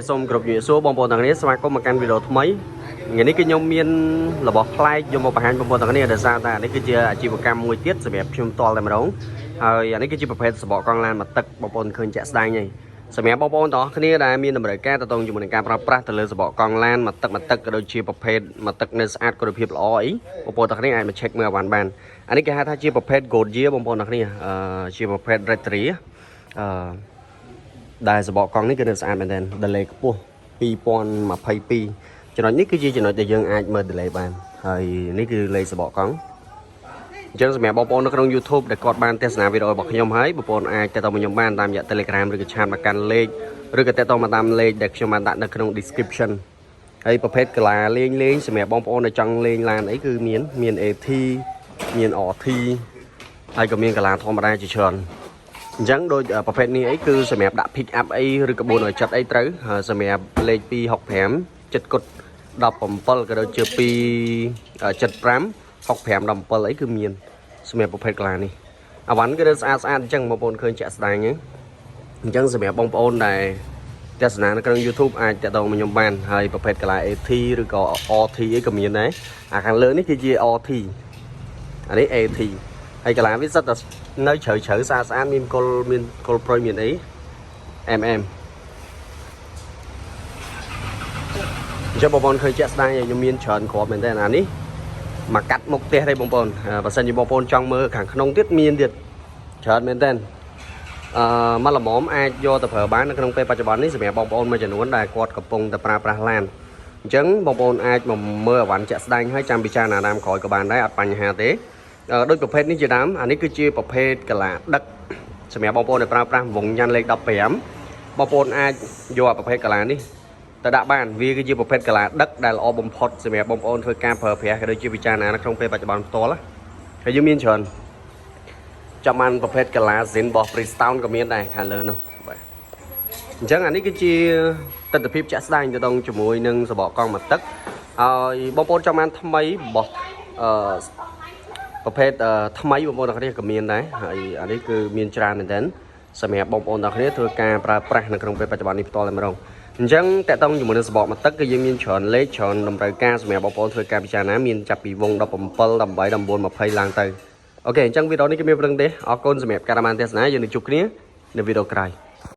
សូមគោរពជំរាបសួរបងប្អូនទាំងគ្នាស្វាគមន៍មកកាន់វីដេអូថ្មីថ្ងៃនេះគឺខ្ញុំមានរបស់ប្លែកយកមកបង្ហាញបងប្អូនទាំងគ្នាដោយសារតែនេះគឺជាអាជីវកម្មមួយទៀតសម្រាប់ខ្ញុំផ្ទាល់តែម្ដងហើយអានេះគឺជាប្រភេទសបកកង់ឡានមួយទឹកបងប្អូនឃើញជាក់ស្ដែងហើយសម្រាប់បងប្អូនទាំងអស់គ្នាដែលមានតម្រូវការតទៅជាមួយនឹងការប្រើប្រាស់ទៅលើសបកកង់ឡានមួយទឹកមួយទឹកក៏ដូចជាប្រភេទមួយទឹកនៅស្អាតគុណភាពល្អអីបងប្អូនទាំងគ្នាអាចមក check មើលអីវ៉ាន់បានអានេះគេហៅថាជាប្រភេទ Goodyear បងប្អូនទាំងគ្នាអឺជាប្រភេទ Retria អឺ ដែលសបកកង់នេះគឺនៅស្អាតមែនទែន delay ខ្ពស់2022ចំណុចនេះគឺជាចំណុចដែលយើងអាចមើល delay បានហើយនេះគឺលេខសបកកង់អញ្ចឹងសម្រាប់បងប្អូននៅក្នុង YouTube ដែលគាត់បានទស្សនាវីដេអូរបស់ខ្ញុំហើយបងប្អូនអាចទាក់ទងមកខ្ញុំបានតាមរយៈ Telegram ឬក៏chat មកកាន់លេខឬក៏ទាក់ទងមកតាមលេខដែលខ្ញុំបានដាក់នៅក្នុង description ហើយប្រភេទកាឡាលេងលេងសម្រាប់បងប្អូនដែលចង់លេងឡានអីគឺមានមាន AT មាន RT ហើយក៏មានកាឡាធម្មតាជាច្រើន អញ្ចឹងដូចប្រភេទនេះអីគឺសម្រាប់ដាក់ pick up អីឬក៏470អីត្រូវហើយសម្រាប់លេខ265ចិត្តគុត17ក៏ដូចជា275 65 17អីគឺមានសម្រាប់ប្រភេទកាឡានេះអីវ៉ាន់គឺស្អាតស្អាតអញ្ចឹងបងប្អូនឃើញជាក់ស្ដែងហ្នឹងអញ្ចឹងសម្រាប់បងប្អូនដែលទស្សនានៅក្នុង YouTube អាចទាក់ទងមកខ្ញុំបានហើយប្រភេទកាឡា AT ឬក៏ RT អីក៏មានដែរអាខាងលើនេះគឺជា RT អានេះ AT ហើយកាឡាវាសិតតែនៅជ្រៅជ្រៅស្អាតស្អាតមានគល់មានគល់ប្រុយមានអី MM អញ្ចឹងបងប្អូនឃើញជាក់ស្ដែងខ្ញុំមានច្រើនគ្រាប់មែនតើអានេះមកកាត់មុខផ្ទះទេបងប្អូនបើសិនជាបងប្អូនចង់មើលខាងក្នុងទៀតមានទៀតច្រើនមែនតើអឺមកល្មមអាចយកទៅប្រើបាននៅក្នុងពេលបច្ចុប្បន្ននេះសម្រាប់បងប្អូនមួយចំនួនដែលគាត់កំពុងតែប្រើប្រាស់ឡានអញ្ចឹងបងប្អូនអាចមកមើលអីវ៉ាន់ជាក់ស្ដែងហើយចាំពិចារណាតាមក្រោយក៏បានដែរអត់បញ្ហាទេដូចប្រភេទនេះជាដើមអានេះគឺជាប្រភេទកាឡាដឹកសម្រាប់បងប្អូនដែលប្រើប្រាស់វងញ៉ាន់លេខ15បងប្អូនអាចយកប្រភេទកាឡានេះទៅដាក់បានវាគឺជាប្រភេទកាឡាដឹកដែលល្អបំផុតសម្រាប់បងប្អូនធ្វើការប្រើប្រាស់ក៏ដូចជាពិចារណានៅក្នុងពេលបច្ចុប្បន្នផ្ទាល់ហើយយើងមានច្រើនចាំបានប្រភេទកាឡាស៊ីនរបស់ Bridgestone ក៏មានដែរខាងលើនោះបាទអញ្ចឹងអានេះគឺជាទស្សនវិជ្ជាជាក់ស្ដែងទៅដងជាមួយនឹងសបកកង់មួយទឹកហើយបងប្អូនចង់បានថ្មីរបស់អឺ ប្រភេទថ្មីបងប្អូនទាំងគ្នាក៏មានដែរហើយអានេះគឺមានច្រើនមែនទែនសម្រាប់បងប្អូនទាំងគ្នាធ្វើការប្រើប្រាស់នៅក្នុងពេលបច្ចុប្បន្ននេះផ្ទាល់តែម្ដងអញ្ចឹងទាក់ទងជាមួយនឹងសបកមួយទឹកគឺយើងមានច្រើនលេខច្រើនតម្រូវការសម្រាប់បងប្អូនធ្វើការពិចារណាមានចាប់ពីវង17 18 19 20ឡើងទៅOK អញ្ចឹងវីដេអូនេះគឺមានប៉ុណ្្នឹងទេអរគុណសម្រាប់ការតាមទស្សនាយើងនឹងជួបគ្នានៅវីដេអូក្រោយ។